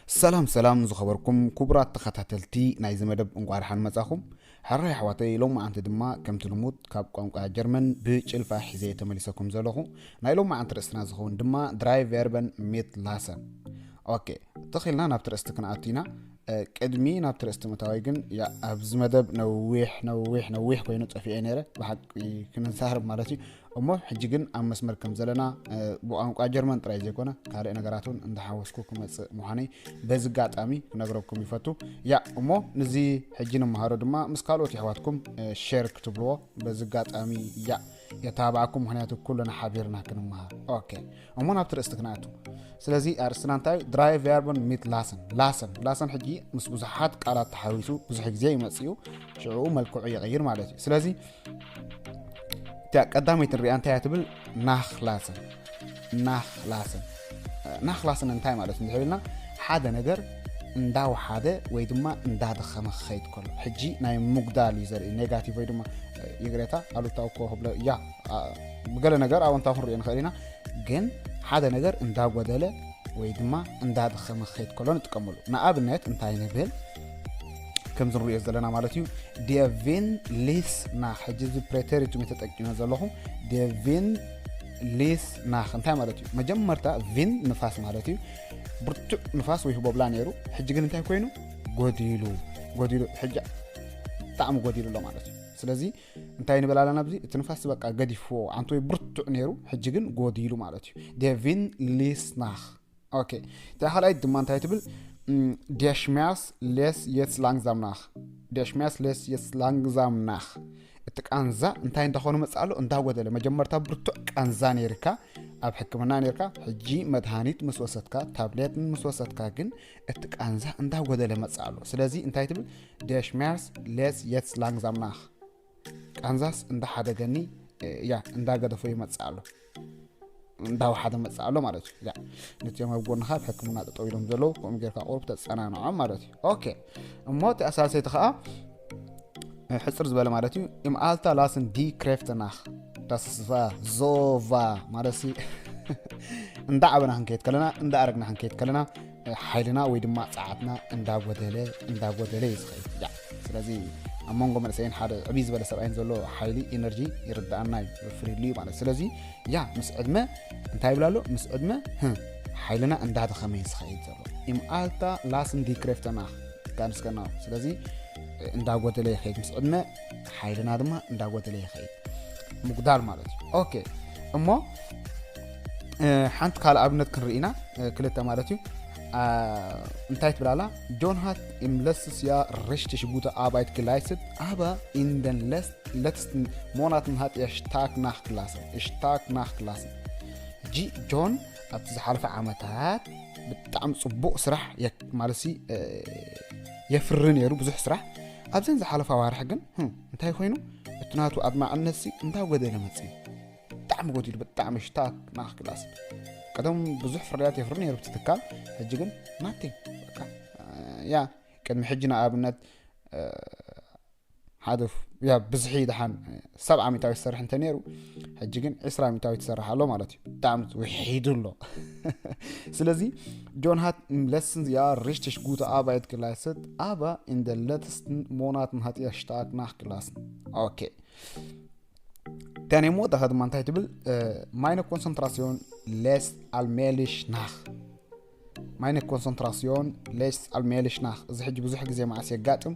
ሰላም ሰላም ዝኸበርኩም ክቡራት ተኸታተልቲ ናይዚ መደብ፣ እንቋዕ ደሓን መጻኹም። ሕራይ ኣሕዋተይ፣ ሎማዓንቲ ድማ ከምቲ ልሙድ ካብ ቋንቋ ጀርመን ብጭልፋ ሒዘ ተመሊሰኩም ዘለኹ። ናይ ሎማዓንቲ ርእስትና ዝኸውን ድማ ድራይ ቨርበን ሚት ላሰን። ኦኬ፣ ተኺልና ናብቲ ርእስቲ ክንኣቱ ኢና። ቅድሚ ናብቲ ርእስቲ ምእታወይ ግን፣ ያ ኣብዚ መደብ ነዊሕ ነዊሕ ነዊሕ ኮይኑ ጠፊኤ ነይረ፣ ብሓቂ ክንዛረብ ማለት እዩ። እሞ ሕጂ ግን ኣብ መስመር ከም ዘለና፣ ብቋንቋ ጀርመን ጥራይ ዘይኮነ ካልእ ነገራት እውን እንዳሓወስኩ ክመጽእ ምዃነይ በዚ ኣጋጣሚ ክነግረኩም ይፈቱ። ያ እሞ ንዚ ሕጂ ንመሃሮ ድማ ምስ ካልኦት የሕዋትኩም ሸር ክትብልዎ በዚ ኣጋጣሚ፣ ያ፣ የተባባዕኩም፣ ምኽንያቱ ኩልና ሓቢርና ክንመሃር። ኦኬ፣ እሞ ናብቲ ርእስቲ ክንኣቱ። ስለዚ ኣርእስትና እንታይ? ድራይ ቨርበን ሚት ላሰን። ላሰን ላሰን ሕጂ ምስ ብዙሓት ቃላት ተሓዊሱ ብዙሕ ግዜ ይመጽእ እዩ። ሽዑ መልክዑ ይቕይር ማለት እዩ። ስለዚ እቲኣ ቀዳመይቲ ንሪኣ እንታይ እያ ትብል? ናኽላሰን። ናኽላሰን ናኽላሰን እንታይ ማለት እንድሕር ኢልና፣ ሓደ ነገር እንዳወሓደ ወይ ድማ እንዳደኸመ ክኸይድ ከሎ፣ ሕጂ ናይ ምጉዳል እዩ ዘርኢ፣ ኔጋቲቭ ወይ ድማ፣ ይቅሬታ፣ ኣሉታዊ እኮ ክብሎ እያ። ብገለ ነገር ኣወንታዊ ክንሪኦ ንኽእል ኢና፣ ግን ሓደ ነገር እንዳጎደለ ወይ ድማ እንዳደኸመ ክኸይድ ከሎ ንጥቀመሉ። ንኣብነት እንታይ ንብል? ከምዚ ንሪኦ ዘለና ማለት እዩ፣ ዴር ቪን ሊስ ናኽ። ሕጂ እዚ ፕሬተሪቱም ተጠቂመ ዘለኹ። ዴር ቪን ሊስ ናኽ እንታይ ማለት እዩ? መጀመርታ ቪን ንፋስ ማለት እዩ። ብርቱዕ ንፋስ ወይ ህቦብላ ነይሩ። ሕጂ ግን እንታይ ኮይኑ? ጎዲሉ። ጎዲሉ። ሕጂ ብጣዕሚ ጎዲሉ ኣሎ ማለት እዩ። ስለዚ እንታይ ንብል ኣለና ኣብዚ? እቲ ንፋስ በቃ ገዲፍዎ፣ ዓንቱ ወይ ብርቱዕ ነይሩ፣ ሕጂ ግን ጎዲሉ ማለት እዩ። ዴር ቪን ሊስ ናኽ። ኦኬ፣ እታ ካልኣይት ድማ እንታይ ትብል? ዴር ሽመርስ ሌስት የትስ ላንግዛም ናኽ። ዴር ሽመርስ ሌስት የትስ ላንግዛም ናኽ። እቲ ቃንዛ እንታይ እንዳኾነ መጽእ ኣሎ? እንዳጎደለ። መጀመርታ ብርቱዕ ቃንዛ ነይርካ፣ ኣብ ሕክምና ነይርካ፣ ሕጂ መድሃኒት ምስ ወሰድካ፣ ታብሌት ምስ ወሰድካ ግን እቲ ቃንዛ እንዳጎደለ መጽእ ኣሎ። ስለዚ እንታይ ትብል? ዴር ሽመርስ ሌስት የትስ ላንግዛም ናኽ። ቃንዛስ እንዳሓደገኒ፣ ያ፣ እንዳገደፎ ይመጽእ ኣሎ፣ እንዳወሓደ መጽእ ኣሎ ማለት እዩ። ያ፣ ነቲኦም ኣብ ጎንኻ ኣብ ሕክምና ጠጠው ኢሎም ዘለዉ ከምኡ ጌርካ ቁሩብ ተጸናንዖም ማለት እዩ። ኦኬ፣ እሞ እቲ ኣሳልሰይቲ ኸዓ ሕጽር ዝበለ ማለት እዩ። ኢም ኣልታ ላስን ዲ ክሬፍተ ናኽ። ዳስስቫ ዞቫ ማለት ሲ እንዳዓበና ክንከይድ ከለና፣ እንዳኣረግና ክንከይድ ከለና፣ ሓይልና ወይ ድማ ጸዓትና እንዳጎደለ እንዳጎደለ እዩ ዝኸይድ። ያ፣ ስለዚ ኣብ መንጎ መንእሰይን ሓደ ዕብይ ዝበለ ሰብኣይን ዘሎ ሓይሊ፣ ኢነርጂ፣ ይርዳኣና እዩ፣ ፍልልዩ ማለት። ስለዚ ያ፣ ምስ ዕድመ እንታይ ይብል ኣሎ? ምስ ዕድመ፣ ህ፣ ሓይልና እንዳደኸመ እዩ ዝኸይድ ዘሎ። ኢም ኣልታ ላስን ዲ ክሬፍተ ናኽ፣ ጋንስከና። ስለዚ እንዳጎደለ ይኸይድ፣ ምስ ዕድመ ሓይልና ድማ እንዳጎደለ ይኸይድ። ምጉዳል ማለት እዩ። ኦኬ፣ እሞ ሓንቲ ካልእ ኣብነት ክንርኢ ኢና። ክልተ ማለት እዩ። እንታይ ትብል ኣላ? ጆን ሃት ኢም ለስስ ያ ሪሽቲሽ ጉተ ኣርባይት ግላይስት፣ ኣባ ኢን ደን ለስ ለትስትን ሞናትን ሃት ያ ሽታክ ናክ ግላስን። ሽታክ ናክ ግላስን። ሕጂ ጆን ኣብቲ ዝሓለፈ ዓመታት ብጣዕሚ ጽቡቕ ስራሕ ማለት ሲ የፍሪ ነይሩ፣ ብዙሕ ስራሕ። ኣብዘን ዝሓለፋ ኣዋርሕ ግን፣ ህም፣ እንታይ ኮይኑ? እቲ ናቱ ኣድማዕነት ሲ እንዳጎደለ መጽእ። ብጣዕሚ ጎዲሉ፣ ብጣዕሚ ሽታክ ናክ ግላስን። ቀደም ብዙሕ ፍርያት የፍሪ ነይሩ እቲ ትካል፣ ሕጂ ግን ናቲንግ። በቃ፣ ያ፣ ቅድሚ ሕጂ ንኣብነት ሓደ፣ ያ፣ ብዝሒ ደሓን ሰብዓ ሚእታዊት ዝሰርሕ እንተ ነይሩ፣ ሕጂ ግን ዕስራ ሚእታዊት ይሰርሕ ኣሎ ማለት እዩ። ብጣዕሚ ውሒዱ ኣሎ። ስለዚ ጆን ሃት ለስን ያ ሪሽቲሽ ጉተ ኣርባይት ግላይስት፣ ኣባ ኢን ደ ለትስትን ሞናትን ሃት ያ ሽታክ ናክ ግላስን። ኦኬ፣ እታ ናይ መወዳእታ ድማ እንታይ ትብል? ማይነ ኮንሰንትራሲዮን ሌስት ኣልሜሊሽ ናኽ። ማይነ ኮንሰንትራሲዮን ሌስት ኣልሜሊሽ ናኽ። እዚ ሕጂ ብዙሕ ግዜ መዓስ የጋጥም?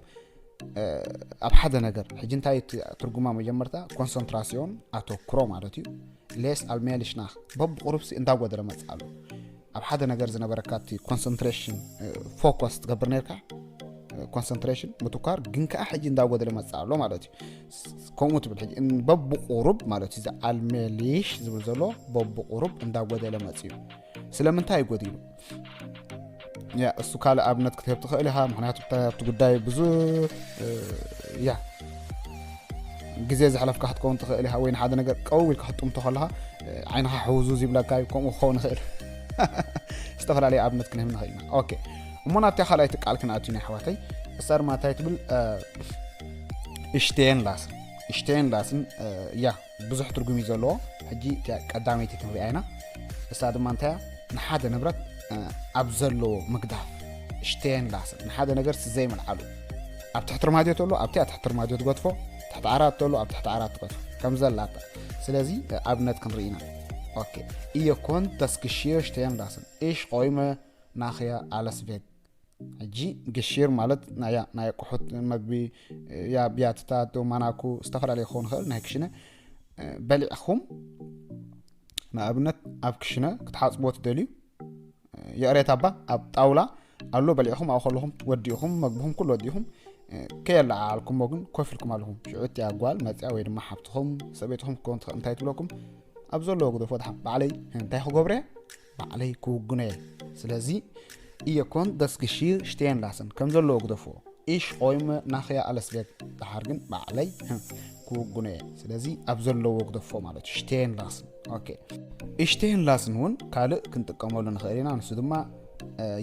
ኣብ ሓደ ነገር። ሕጂ እንታይ እቲ ትርጉማ? መጀመርታ ኮንሰንትራሲዮን ኣተኩሮ ማለት እዩ። ሌስት ኣልሜሊሽ ናኽ። በብቁሩብሲ እንዳጎደለ መጽእ ኣሎ። ኣብ ሓደ ነገር ዝነበረካ እቲ ኮንሰንትሬሽን፣ ፎከስ ትገብር ነርካ፣ ኮንሰንትሬሽን ምትኳር ግን ከኣ ሕጂ እንዳጎደለ መጽእ ኣሎ ማለት እዩ። ከምኡ ትብል ሕጂ በብቁሩብ ማለት እዩ። እዚ ኣልሜሊሽ ዝብል ዘሎ በብቁሩብ እንዳጎደለ መጽእ እዩ። ስለምንታይ ጎዲሉ? ያ፣ እሱ ካልእ ኣብነት ክትህብ ትኽእል ኢኻ። ምኽንያቱ ኣብቲ ጉዳይ ብዙሕ፣ ያ፣ ግዜ ዘሕለፍካ ክትከውን ትኽእል ኢኻ፣ ወይ ንሓደ ነገር ቀው ኢልካ ክትጥምቶ ከለኻ ዓይንኻ ሕውዙዝ ይብለካ እዩ። ከምኡ ክኸውን ይኽእል። ዝተፈላለዩ ኣብነት ክንህብ ንኽእል ኢና። ኦኬ፣ እሞ ናብታ ካልኣይቲ ቃል ክንኣቱ ኢና ኣሕዋተይ። እሳ ድማ እንታይ ትብል? ሽቴን ላስን። ሽቴን ላስን፣ ያ፣ ብዙሕ ትርጉም እዩ ዘለዎ። ሕጂ እታ ቀዳመይቲ ክንሪኣ ኢና። እሳ ድማ እንታይ እያ? ንሓደ ንብረት ኣብ ዘለዎ ምግዳፍ። stehen lassen። ንሓደ ነገር ዘይምልዓሉ። ኣብ ትሕቲ ርማድዮ ተሎ ኣብቲ ኣብ ትሕቲ ርማድዮ ትገድፎ፣ ትሕቲ ዓራት ተሎ ኣብ ትሕቲ ዓራት ትገድፎ ከም ዘላታ። ስለዚ ኣብነት ክንርኢ ኢና። Okay, ihr könnt das Geschirr stehen lassen, ich räume nachher alles weg። ሕጂ ግሽር ማለት ናይ ናይ ኣቁሑት መግቢ፣ ያ ቢያትታት፣ ማናኩ፣ ዝተፈላለዩ ክኸውን ይኽእል፣ ናይ ክሽነ በሊዕኹም ንኣብነት ኣብ ክሽነ ክትሓፅቦ ትደልዩ፣ የቕሬታ እባ ኣብ ጣውላ ኣሎ በሊዕኹም ኣብኡ ከለኹም ወዲእኹም መግብኹም ኩሉ ወዲእኹም ከየለዓዓልኩሞ ግን ኮፍ ኢልኩም ኣለኹም። ሽዑ እቲኣ ጓል መፅያ ወይ ድማ ሓብትኹም ሰበይትኹም ክከውን ትኽእል እንታይ ትብለኩም? ኣብ ዘለዎ ግደፎ ድሓን ባዕለይ እንታይ ክገብረ ባዕለይ ክውግኖ እየ። ስለዚ ihr könnt das Geschirr stehen lassen፣ ከም ዘለዎ ግደፍዎ። Ich räume nachher alles weg። ድሓር ግን ባዕለይ ክውግኖ እየ። ስለዚ ኣብ ዘለዎ ግደፎ ማለት እዩ። Stehen lassen። Okay, stehen lassen እውን ካልእ ክንጥቀመሉ ንኽእል ኢና። ንሱ ድማ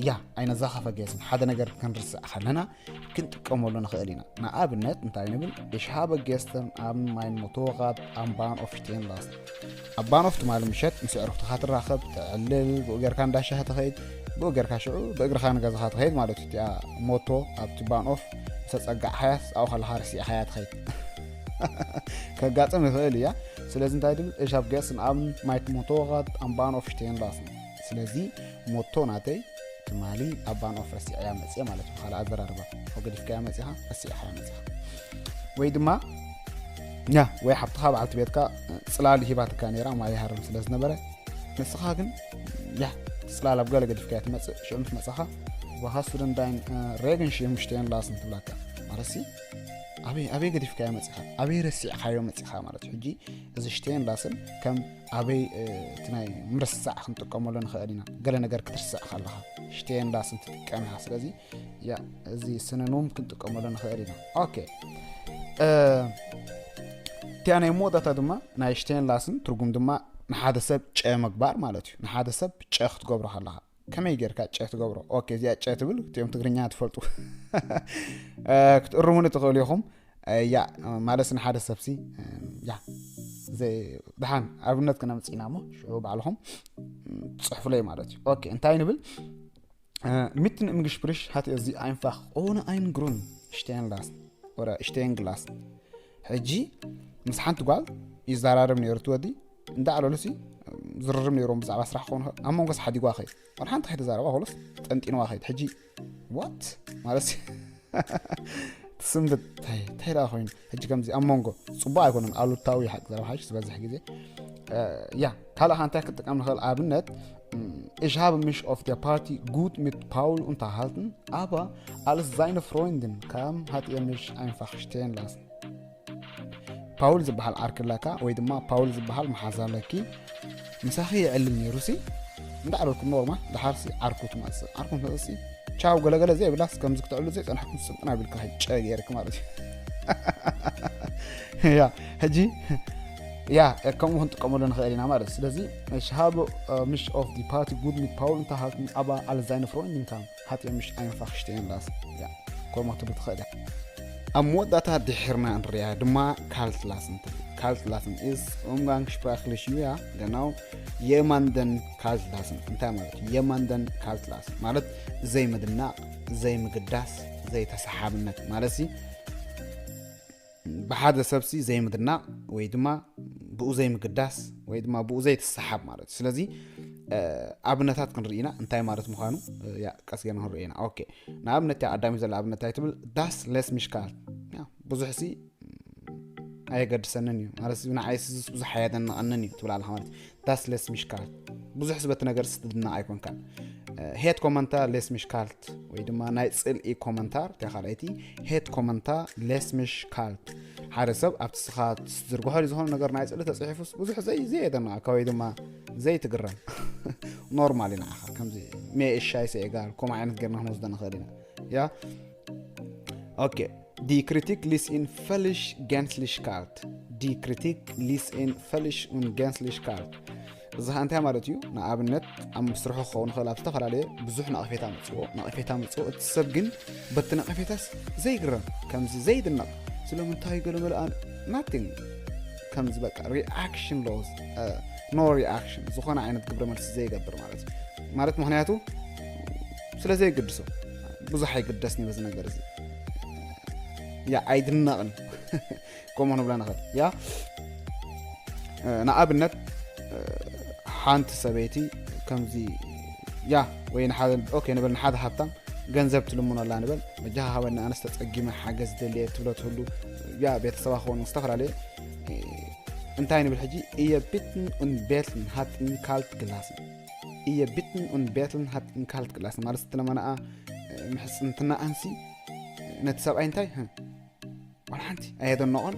ያ ኣይነዘኻፈገስን ሓደ ነገር ክንርስዕ ከለና ክንጥቀመሉ ንኽእል ኢና። ንኣብነት እንታይ ንብል? Ich habe gestern Abend mein Motorrad am Bahnhof stehen lassen። ኣብ ባንኦፍ ትማሊ ምሸት ምስ ኣዕሩኽትኻ ትራኸብ፣ ትዕልል፣ ብኡ ጌርካ እንዳ ሻሂ ትኸይድ፣ ብኡ ጌርካ ሽዑ ብእግርኻ ንገዛኻ ትኸይድ ማለት እዩ። እቲኣ ሞቶ ኣብቲ ባንኦፍ ዝተጸጋዕካያስ ኣብኡ ከለኻ ረሲዕካያ ትኸይድ። ከጋጥም ይኽእል እያ። ስለዚ እንታይ ትብል? Ich habe gestern Abend mein Motorrad am Bahnhof stehen lassen። ስለዚ ሞቶ ናተይ ትማሊ ኣብ ባንኦፍ ረሲዐያ መፅየ ማለት እዩ። ካልእ ኣዘራርባ፣ ገዲፍካያ መፂኻ፣ ረሲዕኻያ መፂኻ። ወይ ድማ ያ ወይ ሓብትኻ በዓልቲ ቤትካ ፅላል ሂባትካ ነይራ፣ ማይ ይሃርም ስለ ዝነበረ፣ ንስኻ ግን ያ ጽላል ኣብ ገለ ገዲፍካያ ትመጽእ። ሽዑ ምስ መጻኻ፣ "Wo hast du denn dein Regenschirm stehen lassen?" ትብላካ። ማለትሲ ኣበይ ኣበይ ገዲፍካዮ መጺኻ፣ ኣበይ ረሲዕካዮ መጺኻ ማለት እዩ። ሕጂ እዚ stehen lassen ከም ኣበይ እቲ ናይ ምርሳዕ ክንጥቀመሉ ንኽእል ኢና። ገለ ነገር ክትርስዕ ከለኻ stehen lassen ትጥቀም ኢኻ። ስለዚ ያ እዚ synonym ክንጥቀመሉ ንኽእል ኢና። ኦኬ፣ እቲኣ ናይ መወዳእታ ድማ ናይ stehen lassen ትርጉም ድማ ንሓደ ሰብ ጨ ምግባር ማለት እዩ። ንሓደ ሰብ ጨ ክትገብሮ ከለኻ ከመይ ጌርካ ጨ ትገብሮ? ኦኬ፣ እዚኣ ጨ ትብል እቲኦም ትግርኛ ትፈልጡ ክትእርሙኒ ትኽእሉ ኢኹም። ያ ማለት ንሓደ ሰብሲ ያ ደሓን ኣብነት ክነምፅእ ኢና እሞ ሽዑ ባዕልኹም ትፅሕፉለይ ማለት እዩ። ኦኬ፣ እንታይ ንብል? Mitten im Gespräch hat er sie einfach ohne einen Grund stehen lassen oder stehen gelassen። ሕጂ ምስ ሓንቲ ጓል ይዘራረብ ነይሩ እቲ ወዲ፣ እንዳዕለሉሲ ዝርርብ ነይሮም ብዛዕባ ስራሕ ክኾኑ፣ ኣብ መንጎስ ሓዲጓ ኸይ ወላ ሓንቲ ከይተዛረባ ኮሎስ ጠንጢንዋ ኸይድ። ሕጂ what ማለት ትስምብት ታይ ታይ ደኣ ኮይኑ ሕጂ ከምዚ ኣብ መንጎ ጽቡቅ ኣይኮነን። ኣሉታዊ ሓቂ ዘረባ ሓሽ ዝበዝሕ ግዜ ያ ካልእ ሓንቲ ክጥቀም ንኽእል ኣብነት Ich habe mich auf der Party gut mit Paul unterhalten, aber als seine Freundin kam, hat er mich einfach stehen lassen. ፓውል ዝበሃል ዓርኪ ኣለካ ወይ ድማ ፓውል ዝበሃል መሓዛ ኣለኪ፣ ምሳኺ የዕልል ነይሩ ሲ እንዳዕለልኩም ኖርማል፣ ድሓር ሲ ዓርኩ ትመጽእ፣ ዓርኩ ትመጽእ ሲ ቻው ገለገለ ዘይብላስ ከምዚ ክትዕሉ ዘይጸናሕኩም ስልጥና ቢልካ ጨ ገይርክ ማለት እዩ። ያ ሕጂ ያ ከምኡ ክንጥቀመሉ ንኽእል ኢና ማለት። ስለዚ Ich habe mich auf die Party gut mit Paul unterhalten, aber als seine Freundin kam, hat er mich einfach stehen lassen. ያ ከምኡ ክትብል ትኽእል እያ። ኣብ መወዳእታ ድሕርና ንሪኣ ድማ kalt lassen ትብል። Kalt lassen ist umgangssprachlich ja genau jemanden kalt lassen። እንታይ ማለት እዩ? Jemanden kalt lassen ማለት ዘይምድናቕ፣ ዘይምግዳስ፣ ዘይተሰሓብነት ማለት ሲ ብሓደ ሰብሲ ዘይምድናቕ ወይ ድማ ብኡ ዘይምግዳስ ወይ ድማ ብኡ ዘይትሰሓብ ማለት እዩ። ስለዚ ኣብነታት ክንርኢ ኢና እንታይ ማለት ምዃኑ ቀስ ጌርና ክንርኢ ኢና። ኦኬ፣ ንኣብነት እያ ቀዳሚ ዘላ ኣብነት እንታይ ትብል? Das lässt mich kalt። ብዙሕ ሲ ኣየገድሰንን እዩ ማለት ንዓይ ስዝስ ብዙሕ ኣየደንቐንን እዩ ትብል ኣለኻ ማለት das lässt mich kalt። ብዙሕ ዝበቲ ነገር ስትድነቕ ኣይኮንካን። Hate Kommentar lässt mich kalt ወይ ድማ ናይ ጽልኢ ኮመንታር እታ ካልኣይቲ Hate Kommentar lässt mich kalt። ሓደ ሰብ ኣብቲ ስኻ ዝዝርግሖ ዝኾነ ነገር ናይ ጽልኢ ተጽሒፉስ ብዙሕ ዘይ ዘየደንቐካ ወይ ድማ ዘይትግረም ኖርማል እዩ ንዓኻ። ከምዚ ሜ እሻይ ሰ ኤጋል ከምኡ ዓይነት ጌርና ክንወስዶ ንኽእል ኢና። ያ ኦኬ። Die Kritik ließ ihn völlig gänzlich kalt. Die Kritik ließ ihn völlig und gänzlich kalt። እዚ ኸዓ እንታይ ማለት እዩ? ንኣብነት ኣብ ስርሑ ክኸውን ይኽእል ኣብ ዝተፈላለየ ብዙሕ ነቐፌታ መፅዎ ነቐፌታ መፅዎ እቲ ሰብ ግን በቲ ነቐፌታስ ዘይግረም ከምዚ ዘይድነቕ ስለምንታይ ገለ መለ nothing ከምዚ በቃ reactionless no reaction ዝኾነ ዓይነት ግብረ መልሲ ዘይገብር ማለት እዩ። ማለት ምኽንያቱ ስለ ዘይግድሶ ብዙሕ ኣይግደስን እዩ በዚ ነገር እዚ። ያ ኣይድነቕን። ከምኡ ንብላ ንኽእል። ያ ንኣብነት ሓንቲ ሰበይቲ ከምዚ ያ ወይ ንሓደ ኦኬ ንበል ንሓደ ሃብታም ገንዘብ ትልምኖ ኣላ ንበል፣ በጃኻ ሃበኒ ኣነስ ተጸጊመ ሓገዝ ደልየ ትብሎ ትህሉ። ያ ቤተሰባ ክኸውን ዝተፈላለየ እንታይ ንብል ሕጂ እየ ቢትን ኡን ቤትን ሃጥን ካልት ግላስን እየ ቢትን ኡን ቤትን ሃጥን ካልት ግላስን ማለት ስትለመናኣ ምሕጽንትና ኣንሲ ነቲ ሰብኣይ እንታይ ዋላ ሓንቲ ኣየደነቖን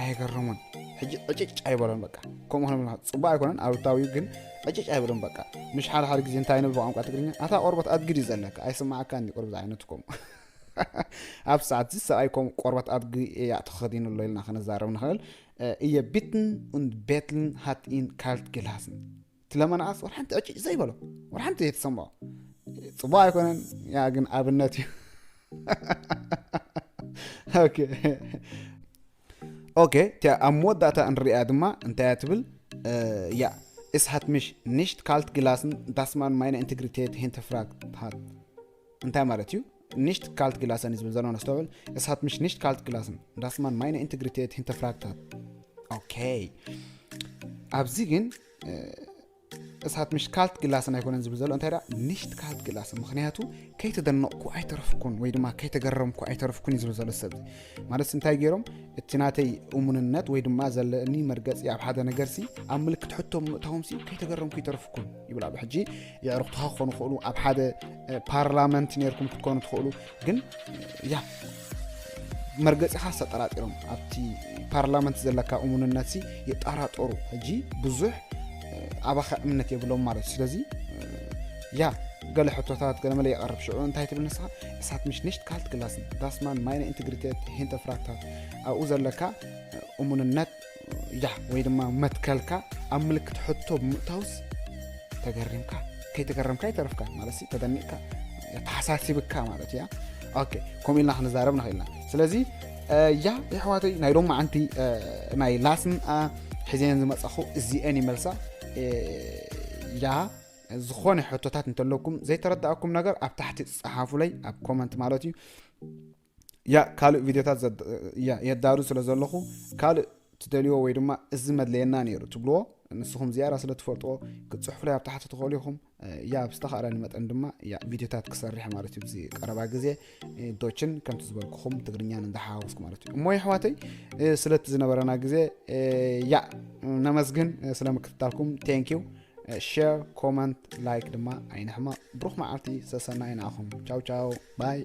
ኣየገረሞን። ሕጂ ዕጭጭ ኣይበሎን በቃ። ከምኡ ክንብል ጽቡቕ ኣይኮነን ኣሉታዊ ግን ዕጭጭ ኣይበሎን በቃ። ምሽ ሓደ ሓደ ግዜ እንታይ ንብል ብቋንቋ ትግርኛ ኣታ ቆርበት ኣድግድ እዩ ዘለካ ኣይስማዓካ እንዲ ቆርበት ዓይነት ከምኡ ኣብ ሰዓት እዚ ሰብኣይ ከም ቆርበት ኣድጊ እያ ተኸዲኑ ኣሎ ኢልና ክንዛረብ ንኽእል። እየ ቢትን ኡን ቤትን ሃት ኢን ካልት ግላስን ትለመናኣስ ወር ሓንቲ ዕጭጭ ዘይበሎ ወር ሓንቲ ዘይተሰምዖ ጽቡቕ ኣይኮነን። ያ ግን ኣብነት እዩ። ኦኬ ኦኬ እቲያ ኣብ መወዳእታ እንሪኣ ድማ እንታይ እያ ትብል? ያ es hat mich nicht kalt gelassen, dass man meine Integrität hinterfragt hat. እንታይ ማለት እዩ? Nicht kalt gelassen እዩ ዝብል ዘሎ ነስተውዕል። Es hat mich nicht kalt gelassen, dass man meine Integrität hinterfragt hat. ኦኬ ኣብዚ ግን es hat mich kalt gelassen ኣይኮነን ዝብል ዘሎ እንታይ ዳ nicht kalt gelassen ምክንያቱ ከይተደነቕኩ ኣይተረፍኩን ወይ ድማ ከይተገረምኩ ኣይተረፍኩን እዩ ዝብል ዘሎ ሰብ ማለት እንታይ ገይሮም እቲ ናተይ እሙንነት ወይ ድማ ዘለኒ መርገፂ ኣብ ሓደ ነገር ሲ ኣብ ምልክት ሕቶ ምእታዎም ሲ ከይተገረምኩ ይተረፍኩን ይብል ኣሎ ሕጂ የዕሩኽትኻ ክኾኑ ይኽእሉ ኣብ ሓደ ፓርላመንት ነርኩም ክትኮኑ ትኽእሉ ግን ያ መርገፂኻ ተጠራጢሮም ኣብቲ ፓርላመንት ዘለካ እሙንነት ሲ ይጠራጠሩ ሕጂ ብዙሕ ኣባኻ እምነት የብሎም ማለት እዩ ስለዚ ያ ገለ ሕቶታት ገለ መለ የቐርብ ሽዑ እንታይ ትብል ንስኻ es hat mich nicht kalt gelassen, dass man meine Integrität hinterfragt hat ኣብኡ ዘለካ እሙንነት ያ ወይ ድማ መትከልካ ኣብ ምልክት ሕቶ ብምእታውስ ተገሪምካ ከይተገረምካ ይተረፍካ ማለት ተደኒቕካ ተሓሳሲብካ ማለት እያ ኦኬ ከምኡ ኢልና ክንዛረብ ንኽእልና ስለዚ ያ የሕዋተይ ናይ ሎም መዓንቲ ናይ ላስን ሒዘን ዝመፀኹ እዚአን ይመልሳ ያ ዝኾነ ሕቶታት እንተለኩም ዘይተረዳእኩም ነገር ኣብ ታሕቲ ጸሓፉለይ ኣብ ኮመንት ማለት እዩ ያ ካልእ ቪድዮታት የዳሉ ስለ ዘለኹ ካልእ ትደልዎ ወይ ድማ እዚ መድለየና ነይሩ ትብልዎ ንስኹም ዝያዳ ስለ ትፈልጥዎ ክትፅሕፉለይ ኣብ ታሕቲ ትኽእሉ ኢኹም ያ ብዝተኻእለኒ መጠን ድማ ያ ቪድዮታት ክሰርሕ ማለት እዩ ብዚ ቀረባ ግዜ ዶችን ከምቲ ዝበልኩኹም ትግርኛን እንዳሓዋወስኩ ማለት እዩ እሞ የሕዋተይ ስለቲ ዝነበረና ግዜ ያ ነመስግን ስለ ምክትታልኩም thank you share comment like ድማ ኣይንሕመቕ ብሩኽ መዓልቲ ሰሰና ይንኣኹም ቻው ቻው bye